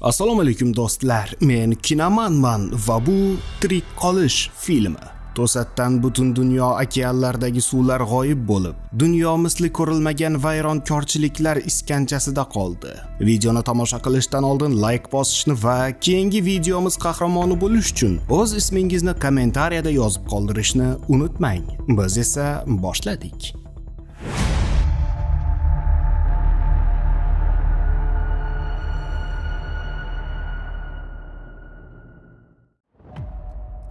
Assalomu alaykum do'stlar, men Kinomanman va bu Tirik qolish filmi. To'satdan butun dunyo okeanlardagi suvlar g'oyib bo'lib, dunyo misli ko'rilmagan vayronkorchiliklar iskanjasida qoldi. Videoni tomosha qilishdan oldin like bosishni va keyingi videomiz qahramoni bo'lish uchun o'z ismingizni kommentariyada yozib qoldirishni unutmang. Biz esa boshladik.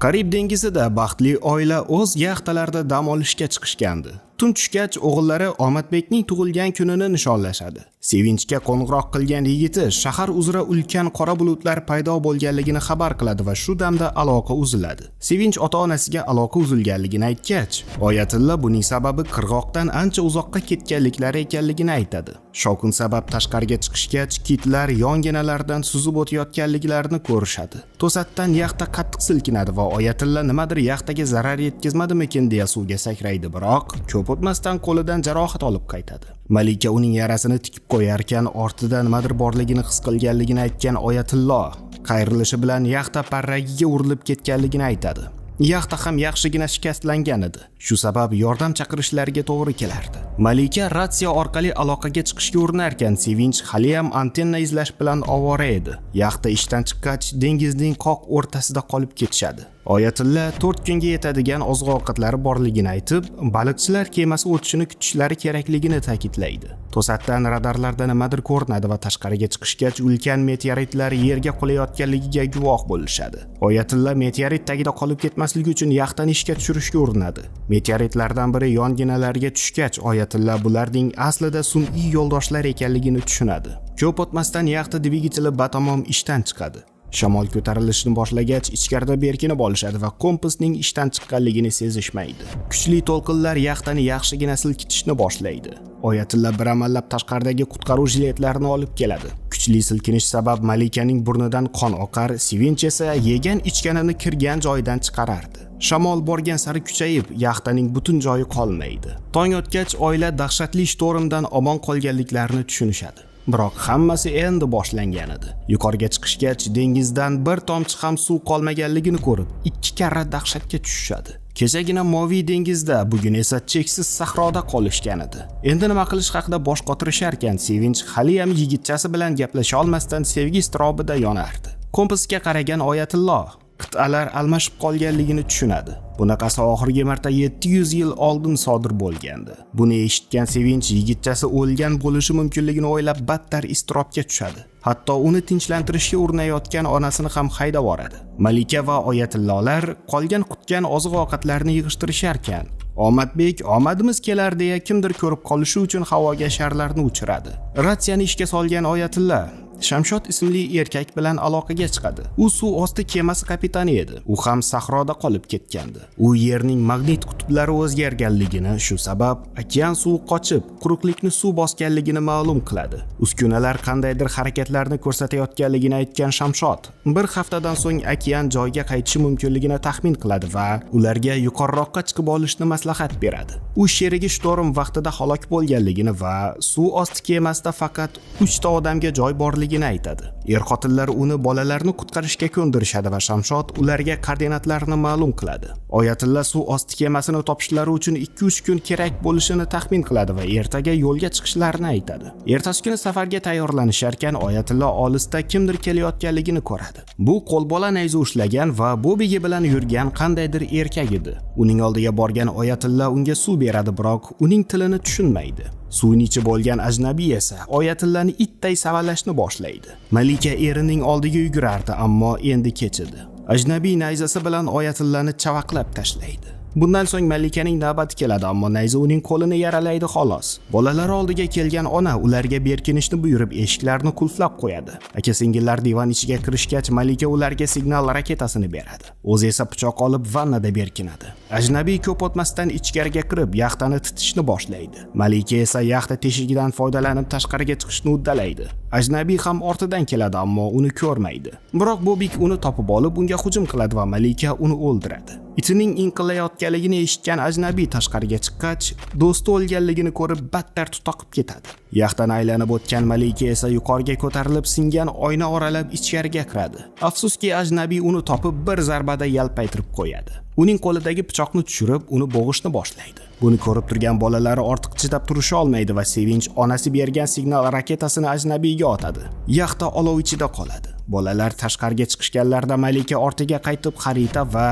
Karib dengizida baxtli oila o'z yaxtalarida dam olishga chiqishgandi. Tun tushgach, o'g'illari Omadbekning tug'ilgan kunini nishonlashadi. Sevinchga qo'ng'iroq qilgan yigiti shahar uzra ulkan qora bulutlar paydo bo'lganligini xabar qiladi va shu damda aloqa uziladi. Sevinch ota-onasiga aloqa uzilganligini aytgach, Oyatilla buning sababi qirg'oqdan ancha uzoqqa ketganliklari ekanligini aytadi. Shovqin sabab tashqariga chiqishgach, kitlar yonginalaridan suzib o'tayotganliklarini ko'rishadi. To'satdan yaxta qattiq silkinadi va Oyatilla nimadir yaxtaga zarar yetkazmadimikin deya suvga sakraydi, biroq ko'p o'tmasdan qo'lidan jarohat olib qaytadi. Malika uning yarasini tikib qo'yarkan, ortida nimadir borligini his qilganligini aytgan Oyatillo qayrilishi bilan yaxta parragiga urilib ketganligini aytadi. Yaxta ham yaxshigina shikastlangan edi. Shu sabab yordam chaqirishlariga to'g'ri kelardi. Malika ratsiya orqali aloqaga chiqishga urinarkan, Sevinch haliyam antenna izlash bilan ovora edi. Yaxta ishdan chiqqach, dengizning qoq o'rtasida qolib ketishadi. Oyatilla 4 kunga yetadigan oziq-ovqatlari borligini aytib, baliqchilar kemasi o'tishini kutishlari kerakligini ta'kidlaydi. To'satdan radarlarda nimadir ko'rinadi va tashqariga chiqishgach ulkan meteoritlar yerga qulayotganligiga guvoh bo'lishadi. Oyatilla meteorit tagida qolib ketmasligi uchun yaxtani ishga tushirishga urinadi. Meteoritlardan biri yonginalariga tushgach, Oyatilla bularning aslida sun'iy yo'ldoshlar ekanligini tushunadi. Ko'p o'tmasdan yaxta dvigateli batamom ishdan chiqadi. Shamol ko'tarilishni boshlagach, ichkarida berkinib olishadi va kompasning ishdan chiqqanligini sezishmaydi. Kuchli to'lqinlar yaxtani yaxshigina silkitishni boshlaydi. Oyatilla bir amallab tashqaridagi qutqaruv jiletlarini olib keladi. Kuchli silkinish sabab Malikaning burnidan qon oqar, Sevinch esa yegan ichganini kirgan joyidan chiqarardi. Shamol borgan sari kuchayib, yaxtaning butun joyi qolmaydi. Tong otgach, oila dahshatli shtormdan omon qolganliklarini tushunishadi. Biroq hammasi endi boshlangan edi. Yuqoriga chiqishgach, dengizdan bir tomchi ham suv qolmaganligini ko'rib, ikki karra dahshatga tushishadi. Kechagina moviy dengizda, bugun esa cheksiz sahroda qolishgan edi. Endi nima qilish haqida bosh qotirisharkan, Sevinch haliyam yigitchasi bilan gaplasha olmasdan sevgi iztirobida yonardi. Kompasga qaragan Oyatillo qit'alar almashib qolganligini tushunadi. Bunaqasi oxirgi marta 700 yil oldin sodir bo'lgandi. Buni eshitgan Sevinch yigitchasi o'lgan bo'lishi mumkinligini o'ylab battar iztirobga tushadi. Hatto uni tinchlantirishga urinayotgan onasini ham haydab yuboradi. Malika va Oyatillolar qolgan qutgan oziq-ovqatlarni yig'ishtirisharkan, Omadbek omadimiz kelar deya kimdir ko'rib qolishi uchun havoga sharlarni uchiradi. Ratsiyani ishga solgan Oyatilla Shamshod ismli erkak bilan aloqaga chiqadi. U suv osti kemasi kapitani edi. U ham sahroda qolib ketgandi. U yerning magnit qutblari o'zgarganligini, shu sabab okean suvi qochib, quruqlikni suv bosganligini ma'lum qiladi. Uskunalar qandaydir harakatlarni ko'rsatayotganligini aytgan Shamshod bir haftadan so'ng okean joyiga qaytishi mumkinligini taxmin qiladi va ularga yuqoriroqqa chiqib olishni maslahat beradi. U sherigi shtorm vaqtida halok bo'lganligini va suv osti kemasida faqat 3 ta odamga joy borligini aytadi. Er-xotinlar uni bolalarni qutqarishga ko'ndirishadi va Shamshod ularga koordinatlarni ma'lum qiladi. Oyatilla suv osti kemasini topishlari uchun 2-3 kun kerak bo'lishini taxmin qiladi va ertaga yo'lga chiqishlarini aytadi. Ertasi kuni safarga tayyorlanisharkan Oyatilla olisda kimdir kelayotganligini ko'radi. Bu qo'lbola nayza ushlagan va bobigi bilan yurgan qandaydir erkak edi. Uning oldiga borgan Oyatilla unga suv beradi, biroq uning tilini tushunmaydi. Suvni ichib bo'lgan ajnabiy esa Oyatillani itday savalashni boshlaydi. Malika erining oldiga yugurardi, ammo endi kech edi. Ajnabiy nayzasi bilan Oyatillani chavaqlab tashlaydi. Bundan so'ng Malikaning navbati keladi, ammo nayza uning qo'lini yaralaydi xolos. Bolalar oldiga kelgan ona ularga berkinishni buyurib, eshiklarni qulflab qo'yadi. Aka-singillar divan ichiga kirishgach, Malika ularga signal raketasini beradi. O'zi esa pichoq olib vannada berkinadi. Ajnabiy ko'p o'tmasdan ichkariga kirib, yaxtani titishni boshlaydi. Malika esa yaxta teshigidan foydalanib tashqariga chiqishni uddalaydi. Ajnabiy ham ortidan keladi, ammo uni ko'rmaydi. Biroq Bobik uni topib olib, unga hujum qiladi va Malika uni o'ldiradi. Itining inqillayotganligini eshitgan ajnabiy tashqariga chiqqach, do'sti o'lganligini ko'rib battar tutaqib ketadi. Yaxtani aylanib o'tgan Malika esa yuqoriga ko'tarilib, singan oyna oralab ichkariga kiradi. Afsuski, ajnabiy uni topib bir zarbada yalpaytirib qo'yadi. Uning qo'lidagi pichoqni tushirib, uni bo'g'ishni boshlaydi. Buni ko'rib turgan bolalari ortiq chidab turisha olmaydi va Sevinch onasi bergan signal raketasini ajnabiyga otadi. Yaxta olov ichida qoladi. Bolalar tashqariga chiqishganlarida Malika ortiga qaytib xarita va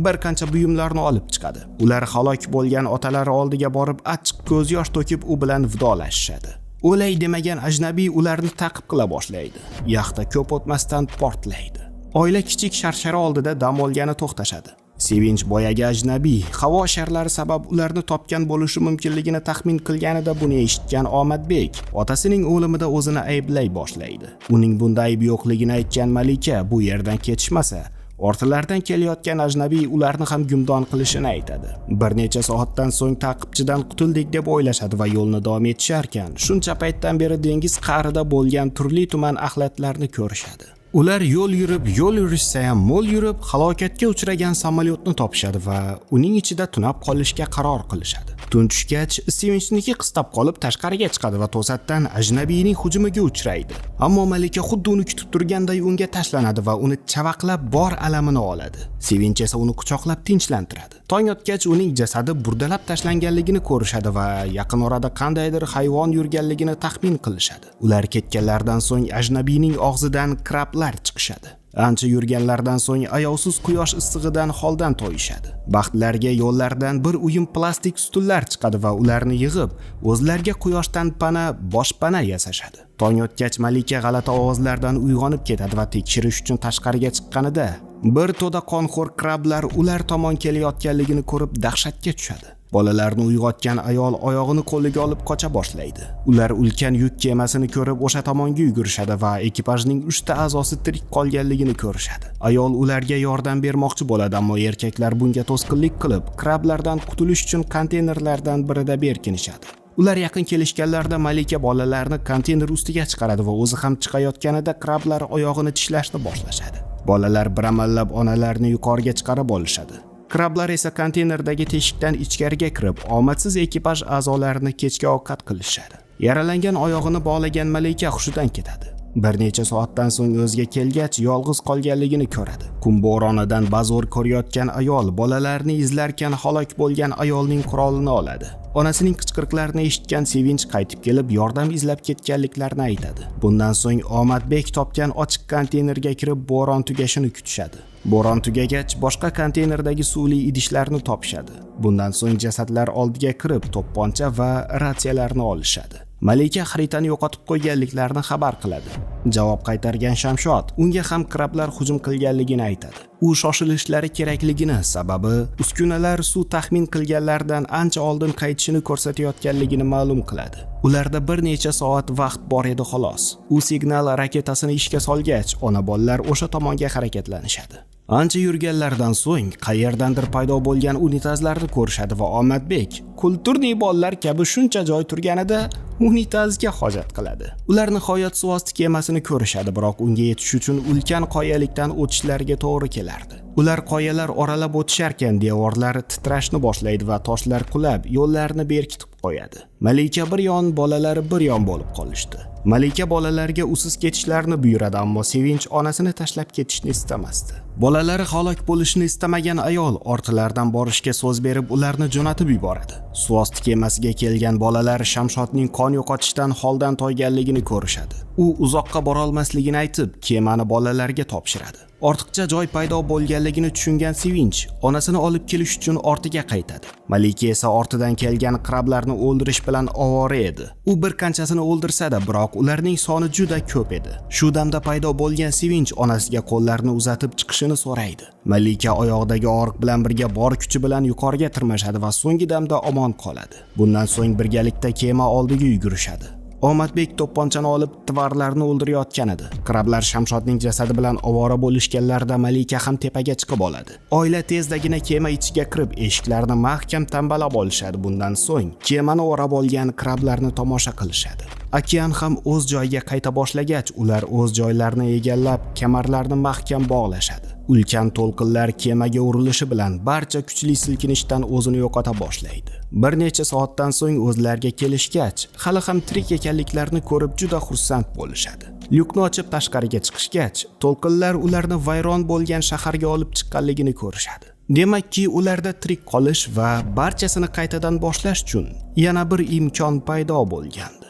bir qancha buyumlarni olib chiqadi. Ular halok bo'lgan otalari oldiga borib achchiq ko'z yosh to'kib u bilan vidolashishadi. O'lay demagan ajnabiy ularni ta'qib qila boshlaydi. Yaxta ko'p o'tmasdan portlaydi. Oila kichik sharshara oldida dam olgani to'xtashadi. Sevinch boyagi ajnabiy havo sharlari sabab ularni topgan bo'lishi mumkinligini taxmin qilganida, buni eshitgan Omadbek otasining o'limida o'zini ayblay boshlaydi. Uning bunda aybi yo'qligini aytgan Malika bu yerdan ketishmasa, ortalaridan kelayotgan ajnabiy ularni ham gumdon qilishini aytadi. Bir necha soatdan so'ng ta'qibchidan qutuldik deb o'ylashadi va yo'lni davom etisharkan, shuncha paytdan beri dengiz qa'rida bo'lgan turli tuman axlatlarni ko'rishadi. Ular yo'l yurib, yo'l yurishsa ham mo'l yurib, halokatga uchragan samolyotni topishadi va uning ichida tunab qolishga qaror qilishadi. Tun tushgach, Sevinchniki qistab qolib tashqariga chiqadi va to'satdan ajnabiyning hujumiga uchraydi. Ammo Malika xuddi uni kutib turganday unga tashlanadi va uni chavaqlab bor alamini oladi. Sevinch esa uni quchoqlab tinchlantiradi. Tong otgach, uning jasadi burdalab tashlanganligini ko'rishadi va yaqin orada qandaydir hayvon yurganligini taxmin qilishadi. Ular ketganlaridan so'ng ajnabiyning og'zidan krablar chiqishadi. Ancha yurganlaridan so'ng ayovsiz quyosh issig'idan holdan toyishadi. Baxtlariga yo'llardan bir uyum plastik stullar chiqadi va ularni yig'ib, o'zlariga quyoshdan pana, boshpana yasashadi. Tong otgach Malika g'alati ovozlardan uyg'onib ketadi va tekshirish uchun tashqariga chiqqanida bir to'da qonxo'r krablar ular tomon kelayotganligini ko'rib dahshatga tushadi. Bolalarni uyg'otgan ayol oyog'ini qo'liga olib qocha boshlaydi. Ular ulkan yuk kemasini ko'rib o'sha tomonga yugurishadi va ekipajning 3 ta a'zosi tirik qolganligini ko'rishadi. Ayol ularga yordam bermoqchi bo'ladi, ammo erkaklar bunga to'sqinlik qilib, krablardan qutulish uchun konteynerlardan birida berkinishadi. Ular yaqin kelishganlarida Malika bolalarni konteyner ustiga chiqaradi va o'zi ham chiqayotganida krablar oyog'ini tishlashni boshlashadi. Bolalar bir amallab onalarini yuqoriga chiqarib olishadi. Krablar esa konteynerdagi teshikdan ichkariga kirib, omadsiz ekipaj a'zolarini kechki ovqat qilishadi. Yaralangan oyog'ini bog'lagan Malika hushidan ketadi. Bir necha soatdan so'ng o'ziga kelgach, yolg'iz qolganligini ko'radi. Qum bo'ronidan bazo'r ko'rayotgan ayol bolalarni izlarkan halok bo'lgan ayolning qurolini oladi. Onasining qichqiriqlarini eshitgan Sevinch qaytib kelib, yordam izlab ketganliklarini aytadi. Bundan so'ng Omadbek topgan ochiq konteynerga kirib, bo'ron tugashini kutishadi. Bo'ron tugagach, boshqa konteynerdagi suvli idishlarni topishadi. Bundan so'ng jasadlar oldiga kirib, to'pponcha va ratsiyalarni olishadi. Malika xaritani yo'qotib qo'yganliklarini xabar qiladi. Javob qaytargan Shamshod unga ham krablar hujum qilganligini aytadi. U shoshilishlari kerakligini, sababi uskunalar suv taxmin qilganlaridan ancha oldin qaytishini ko'rsatayotganligini ma'lum qiladi. Ularda bir necha soat vaqt bor edi xolos. U signal raketasini ishga solgach, ona bolalar o'sha tomonga harakatlanishadi. Ancha yurganlaridan so'ng qayerdandir paydo bo'lgan unitazlarni ko'rishadi va Omadbek культурный bolalar kabi shuncha joy turganida unitazga hojat qiladi. Ular nihoyat suvosti kemasini ko'rishadi, biroq unga yetish uchun ulkan qoyalikdan o'tishlariga to'g'ri kelardi. Ular qoyalar oralab o'tisharkan devorlar titrashni boshlaydi va toshlar qulab, yo'llarni berkitib qo'yadi. Malika bir yon, bolalari bir yon bo'lib qolishdi. Malika bolalarga usiz ketishlarini buyuradi, ammo Sevinch onasini tashlab ketishni istamasdi. Bolalari halok bo'lishini istamagan ayol ortilaridan borishga so'z berib, ularni jo'natib yuboradi. Suvosti kemasiga kelgan bolalar Shamshodning qon yo'qotishdan holdan toyganligini ko'rishadi. U uzoqqa borolmasligini aytib, kemani bolalarga topshiradi. Ortiqcha joy paydo bo'lganligini tushungan Sevinch onasini olib kelish uchun ortiga qaytadi. Malika esa ortidan kelgan krablarni o'ldirish bilan ovora edi. U bir qanchasini o'ldirsa-da, biroq ularning soni juda ko'p edi. Shu damda paydo bo'lgan Sevinch onasiga qo'llarini uzatib chiqishini so'raydi. Malika oyog'idagi og'riq bilan birga bor kuchi bilan yuqoriga tirmashadi va so'nggi damda omon qoladi. Bundan so'ng birgalikda kema oldiga yugurishadi. Omadbek to'pponchani olib тварь larni o'ldirayotgan edi. Krablar Shamshodning jasadi bilan ovora bo'lishganlarida Malika ham tepaga chiqib oladi. Oila tezdagina kema ichiga kirib, eshiklarni mahkam tambalab olishadi. Bundan so'ng kemani o'rab olgan krablarni tomosha qilishadi. Okean ham o'z joyiga qayta boshlagach, ular o'z joylarini egallab, kamarlarni mahkam bog'lashadi. Ulkan to'lqinlar kemaga urilishi bilan barcha kuchli silkinishdan o'zini yo'qota boshlaydi. Bir necha soatdan so'ng o'zlariga kelishgach, hali ham tirik ekanliklarini ko'rib juda xursand bo'lishadi. Lyukni ochib tashqariga chiqishgach, to'lqinlar ularni vayron bo'lgan shaharga olib chiqqanligini ko'rishadi. Demakki, ularda tirik qolish va barchasini qaytadan boshlash uchun yana bir imkon paydo bo'lgandi.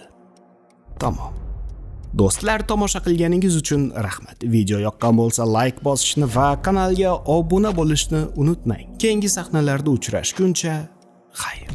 Tamom. Do'stlar, tomosha qilganingiz uchun rahmat. Video yoqqan bo'lsa, like bosishni va kanalga obuna bo'lishni unutmang. Keyingi sahnalarda uchrashguncha, xayr.